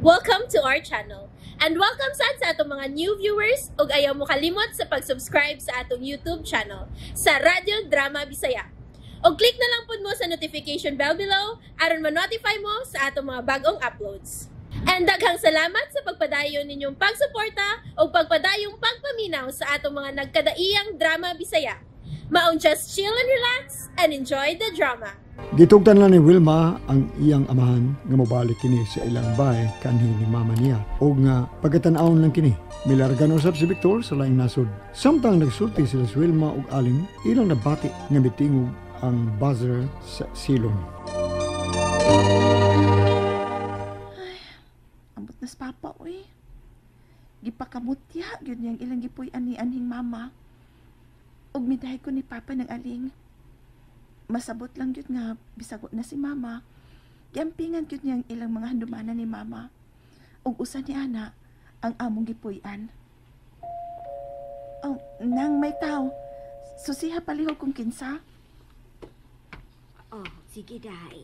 Welcome to our channel. And welcome sad sa atong mga new viewers ug ayaw mo kalimot sa pag-subscribe sa atong YouTube channel sa Radyo Drama Bisaya. Og click na lang pud mo sa notification bell below aron ma-notify mo sa atong mga bagong uploads. And daghang salamat sa pagpadayon ninyong pagsuporta ug pagpadayong pagpaminaw sa atong mga nagkadaiyang drama Bisaya. Maong just chill and relax and enjoy the drama. Gitugtan lang ni Wilma ang iyang amahan nga mobalik kini sa ilang bahay kanhi ni mama niya og nga pagkatan-awon lang kini. Milarga na usab si Victor sa laing nasod. Samtang nagsulti sila si Wilma ug Aling, ilang nabati nga mitingog ang buzzer sa silong. Ambot na sa papa, uy. Gipakamutya, gyud niyang ilang gipuy ani anhing mama. Ug midahay ko ni papa ng aling. Masabot lang gyud nga bisago na si mama. Giampingan gyud niyang ilang mga handumanan ni mama. Ug usa ni ana ang among gipuy-an. Oh, nang may tao. Susiha palihog kung kinsa. Oh, sige, day.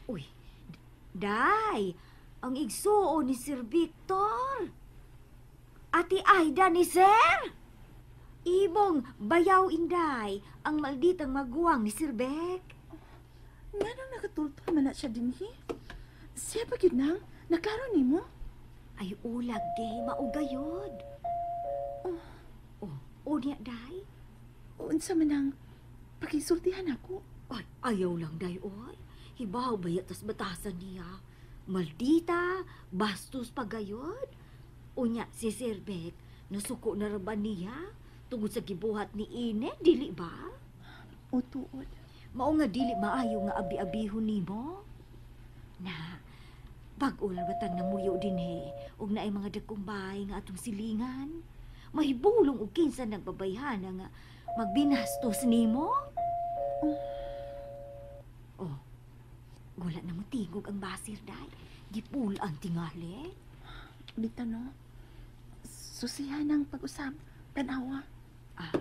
Uy, day, ang igsuon ni Sir Victor. Ate Aida ni Sir. Ibong bayaw inday, ang malditang maguwang ni Sir Beck. Nganong nakatultol man na siya dinhi? Siya pa gyud nang naklaro nimo? Ay ulag day, maugayod. Oh. Oh, unya day. Unsa man ang pakisultihan ako? Ay, ayaw lang day, oy. Hibaw ba tas batasan niya? Maldita, bastos pagayod. Unya, si Sir Beck, nasuko na ra ba niya? Tungod sa gibuhat ni Ine, dili ba? O tuod. Mao nga dili maayo nga abi-abihon nimo. Na, bag-o lang batang namuyo dinhi, ug naay mga dagkong bahay nga atong silingan. Mahibulong og kinsa nagbabayhana nga magbinastos nimo. Oh, wala na mo tingog ang basir, day. Gipul ang tingali. Bitaw no. Susihan ang pag-usab. Tanawa. Ah.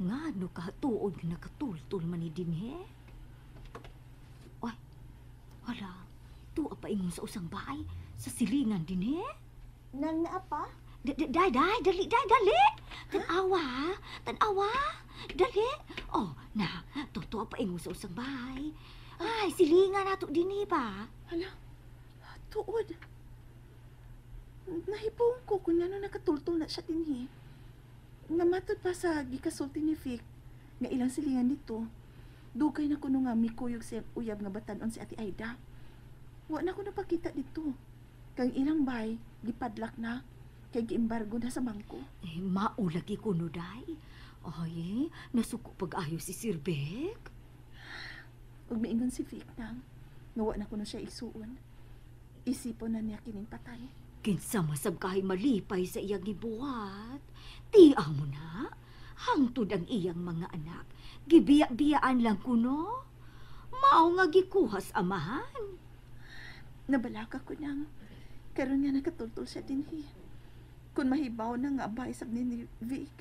Nga no ka tuod nga nakatultol man ni dinhe. Oy, hala, tuwa pa ingon sa usang bahay, sa silingan dinhe. Nang naa pa? Day, day, dali, day, dali. Tanawa, tanawa, dali. Oh, na, totoo pa ingon sa usang bahay. Ay, silingan nato dinhi ba? Hala, tuod. Nahipong ko kung ano nakatultol na siya dinhi. Namatod pa sa gikasulti ni Vic nga ilang silingan dito. Dugay na kuno nga mikuyog sa uyab nga batan-on si Ate Aida. Wa na ko napakita dito. Kang ilang bay, gipadlak na, kay giembargo na sa bangko. Eh, maulagi ko no, day. Ay, nasuko pag-ayo si Sir Beck. Ug miingon si Vic nang, nga wa na kuno siya isuon. Isipon na niya kining patay. Kinsa masab kahay malipay sa iyang gibuhat. Tiya mo na, hangtod ang iyang mga anak. Gibiya-biyaan lang kuno. Mao nga gikuha sa amahan. Nabalaka ko nang, karon nga nakatultol siya dinhi. Kung mahibaw na nga abay sab ni Vic,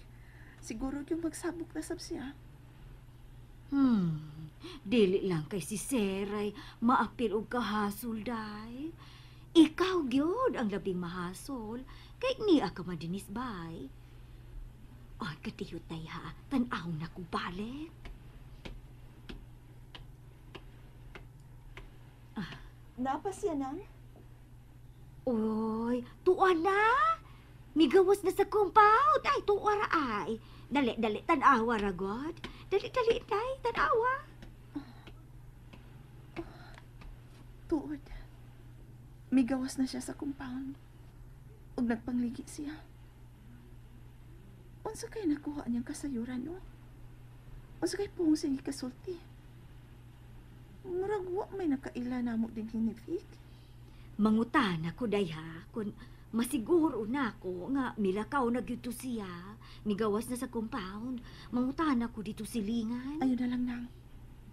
siguro yung magsabok na sab siya. Dili lang kay si Seray maapil og kahasol, day. Ikaw gyud ang labing mahasol kay niya ka man dinis bay. Ay, katiyot day ha, tan-aw na ko balik. Napa siya nang? Oy, tuwa na. Migawas na sa compound. Ay, tuwa ra ay. Dali, dali, tan-awa ra god. Dali, dali, day, tan-awa. Tuod. Migawas na siya sa compound. Ug nagpangligi siya. Unsa kay nakuha niyang kasayuran, no? Unsa kay puhong siyang gikasulti? Murag wa may nakaila namo din ni Vic. Mangutana ko day ha, kung masiguro na ako nga milakaw na gyud to siya, migawas na sa compound, mangutana ko dito silingan. Ayo na lang nang.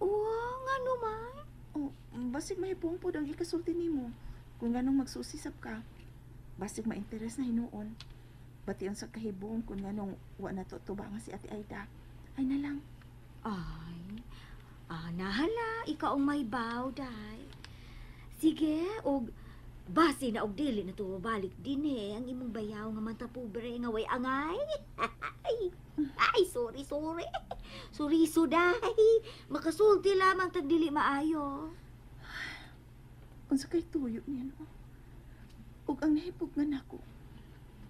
Oo, nga naman. Oh, basig mahipuong pod ang gikasulti nimo. Kung ganong magsusisap ka, basig ma-interes na hinuon. Bation sa kahibong kung nganong wa na to tubangan si Ate Aida. Ay na lang. Ay, nahala, ikaw ang may baw, day. Sige, og base na og dili na to balik din ang imong bayaw nga manta pobre nga way angay. Ay, sorry, sorry. Sorry, suday. Makasulti lamang tag dili maayo. Unsa kay tuyo niya, no? Ug ang nahipog nga nako,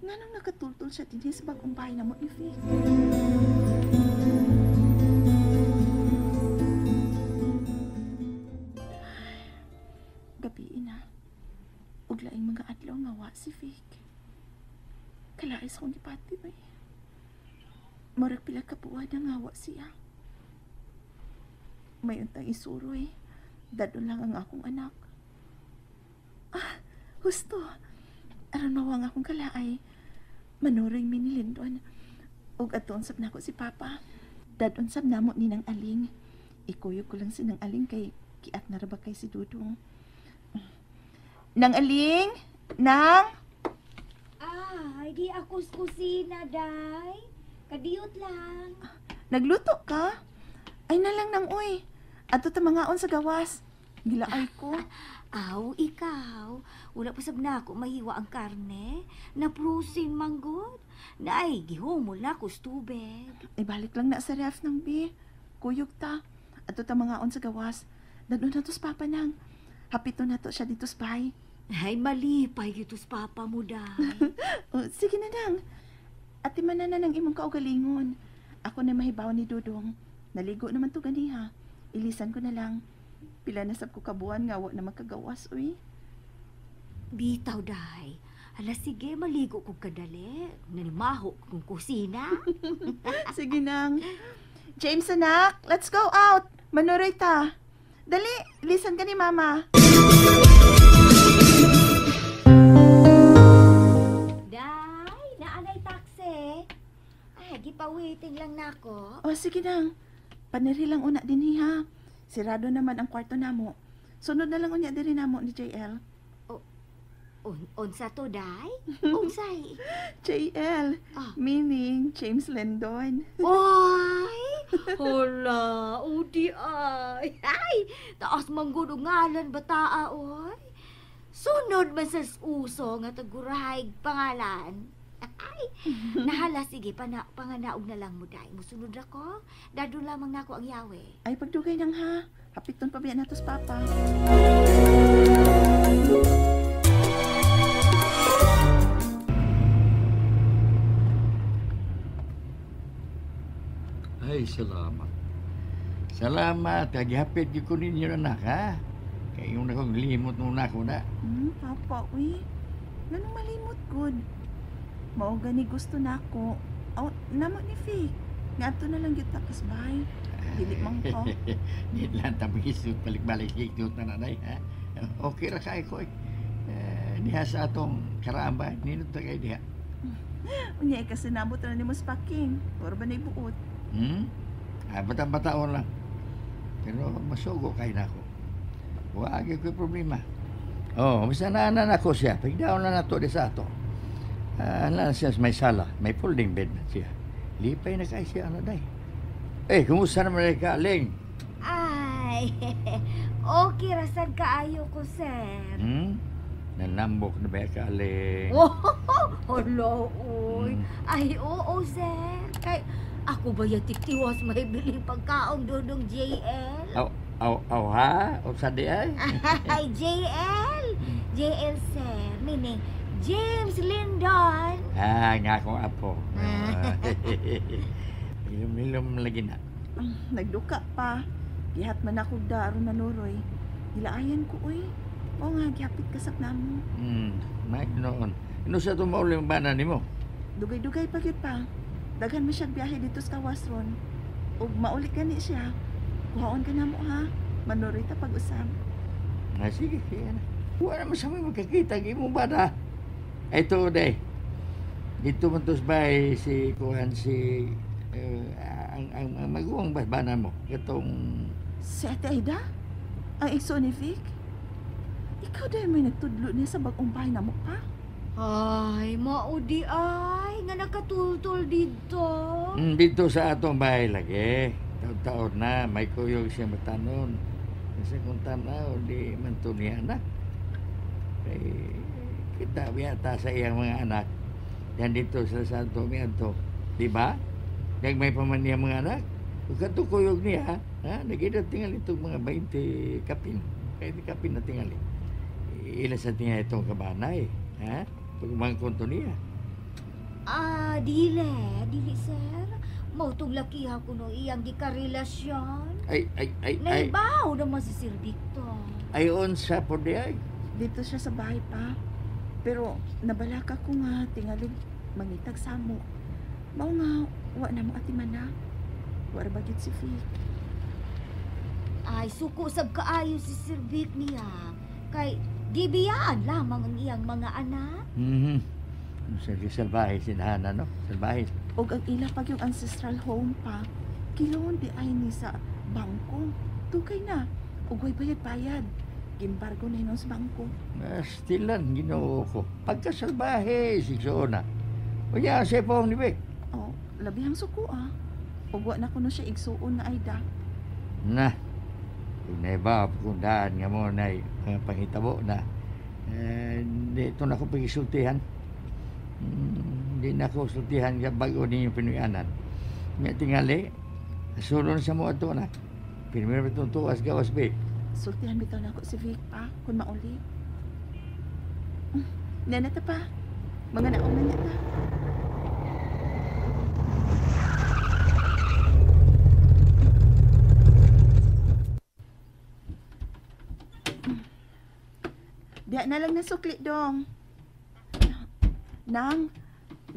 nganong nakatultol siya dinhi sa bag-ong bahay namo ni Vic? Gabi na. Ug laing mga adlaw nga wa si Vic. Kalais akong gipati bay. Murag pila ka buwan na nga wa siya. May untang isuroy. Dadon lang ang akong anak. Ah, husto. Aron mawa nga akong kalaay. Manuroy mi ni Lindon. Ug adtoon sab nako si Papa. Dadon sab namo ni nang Aling. Ikuyog ko lang si nang Aling kay kiat na ra ba kay si Dudong. Nang Aling? Nang? Ay, di ako sa kusina, day. Kadiyot lang. Nagluto ka? Ay na lang nang uy. Ato ta mangaon sa gawas. Gilaay ko. Aw, ikaw. Wala pa sab nako mahiwa ang karne. Naprusin manggod. Naay, gihumol na ko sa tubig. Ibalik lang na sa ref ng B. Kuyog ta. Ato ta mangaon sa gawas. Dadon na to sa papa nang. Hapito na to siya dito sa bahay. Ay, malipay ito sa papa mo, day. Oh, sige na nang. Ati man na ng imong kaugalingon. Ako na mahibaw ni Dudong. Naligo naman to ganiha. Ilisan ko na lang. Pila na sab ko kabuan nga wa na magkagawas, uy. Bitaw, day. Ala, sige, maligo kong kadali. Nanimaho kong kusina. Sige nang. James, anak, let's go out. Manuroy ta. Dali, lisan ka ni Mama. Day, naanay taxi. Ay, gipawiting lang nako. O, sige nang. Paniri lang una din ha. Sirado naman ang kwarto namo. Sunod na lang unya diri namo ni JL. Unsa to, day? Unsay? JL, Ah. meaning James Lindon. Oy! Hala, udi ay. Ay, taas manggod og ngalan bataa, oy. Sunod man sa uso nga tagurahay pangalan. Ay, nahala sige panganaog na lang mo day. Musunod ako. Dado lamang nako ang yawe. Ay, pagdugay nang ha. Hapiton pa biya natos papa. Ay, salamat. Salamat. Kagihapit ko ninyo anak, ha? Kaya yung akong limot nung ako na. Papa, uy. Ganong malimot, good. Mao gani gusto nako. Aw, namo ni Vic. Nga ato na lang gyud takas bay. Dili man ko. Di lang tabis, balik-balik ikot na nanay, ha? Okay ra kay ko, eh. Diha sa atong karaan ba? Ninot ta kay diha. Unya kasi nabot na nimo sa packing. Oro ba na ibuot? Ah, bata-bataon lang. Pero masugo kay nako. Wa gyud ko'y problema. Oh, basta na na nako siya. Pigdaon na nato di sa ato. Na siya may sala, may folding bed na siya. Lipay na kay siya ano day. Eh, kumusta naman ka, Ling? Ay, okay rasad kaayo ko, sir. Nanambok na ba ka, Ling? Oh, hala, oy. Ay, oo, sir. Kay, ako ba yung tiktiwas may biling pagkaong dudong JL? Aw, aw, aw, ha? O sa di ay? Ay, JL! JL, sir. Meaning, James Lindon. Ah, nga akong apo. Hilom-hilom lagi na. Nagduka pa. Gihat man ako da aron manuroy. Gilaayan ko, uy. O nga, gihapit ka sa namo. Mike noon. Ano sa itong mauling bana nimo? Dugay-dugay pa gyud pa. Daghan man siyang biyahe dito sa Kawasron. Ug mauli gani siya. Kuhaon ka namo ha. Manuroy ta pag-usab. Ah, sige, sige na. Wala naman sa may magkakita ang imong bana. Ito, day. Dito man tos bay si kuhan si ang maguwang bana mo. Katong Si Ate Aida? Ang igsoon ni Vic? Ikaw dahil may nagtudlo niya sa bagong bahay namo pa? Ay, maudi ay. nga nakatultol dito? Dito sa atong bahay lagi. Taon-taon na, may kuyog siya matanon. Kasi kung tanaw, di man to niya anak. Kay, kita yata sa iyang mga anak. Yan dito sila sa ato, may ato. Di ba? Nagmay pa man niya mga anak. Kung katukuyog niya, ha? Nagida tingali itong mga 20 kapin. 20 kapin na tingali. Ila sa tingali itong kabanay. Ha? Pagmangkonto niya. Ah, dili. Dili, sir. Mautong lakiha ko no iyang gikarelasyon. Ay. Naibaw naman si Sir Victor. Ay, unsa po di ay. Dito siya sa bahay pa. Pero nabalaka ko nga tingali mangitag samok. Mao nga wa na mo atimana. Wa ra ba gyud si Vic. Ay, suko sab kaayo si Sir Vic niya. Kay gibiyaan lamang ang iyang mga anak. Sa salbahe sinahana, no? Salbahe. Og ang ila pag yung ancestral home pa, kiloon di ay ni sa bangko. Tukay na. Og way bayad-bayad. Gimbargo na hinon sa bangko. Stilan, Ginoo ko. Pagkasalbahe, si Zona. O yan, sa ipong ni Vic. Oh, labihang suko ah. Og wa na kuno siya igsuon na Aida. Na, kung naiba, kung daan nga mo na mga pangitabo na, dito na ako pagisultihan. Hindi na ako sultihan ka bago ninyong Pinoyanan. Nga tingali, sulon sa mo ato na. Pinimira itong tuwas gawas, Vic. Sultihan bitaw na ako si Vic pa, kung mauli. Nana ta pa. Mga naong na niya ta. Diya na lang nasukli dong. Nang,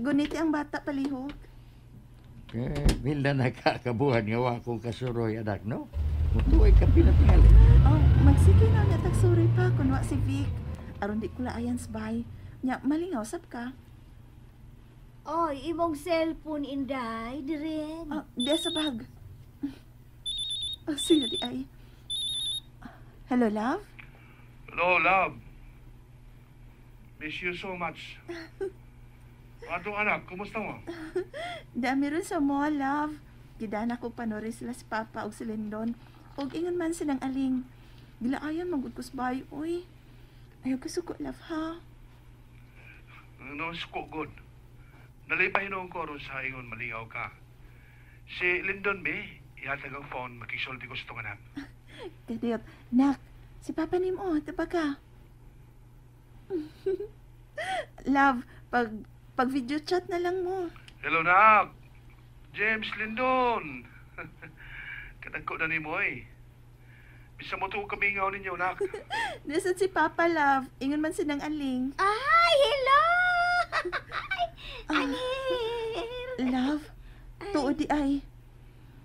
guniti ang bata palihog. Eh, bila nakakabuhan nga wa akong kasuroy, anak, no? Mutuoy ka pinatingali. Oh, magsige na niya tagsuroy pa kun wa si Vic. Aron di ko laayan sa bahay. Nya, malingaw sab ka. Oy, imong cellphone, Inday, diren. Oh, diya sa bag. Oh, siya di ay. Hello, love? Hello, love. Miss you so much. Atong anak, kumusta mo? Dami rin sa mall, love. Gidana ko panori sila si Papa og si Lindon. Og ingon man silang aling. Gilaayan magud ko sa bahay, oy. Ayaw ka suko, love, ha? No, suko, good. Nalipay noon ko ron sa ingon malingaw ka. Si Lindon, be, ihatag ang phone, makisulti ko sa itong anak. Kadiyot, nak, si Papa ni mo, diba ka? Love, pag video chat na lang mo. Hello, nak. James Lindon. Kadagko na ni mo, eh. Bisa mo ito kamingaw ninyo, nak. Nasaan si Papa, love? Ingon man sinang aling. Ay, hello! Alir! Love, tuod di ay.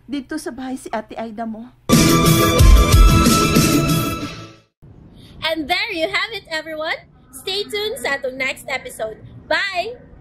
Dito sa bahay si Ate Aida mo. And there you have it, everyone. Stay tuned sa atong next episode. Bye!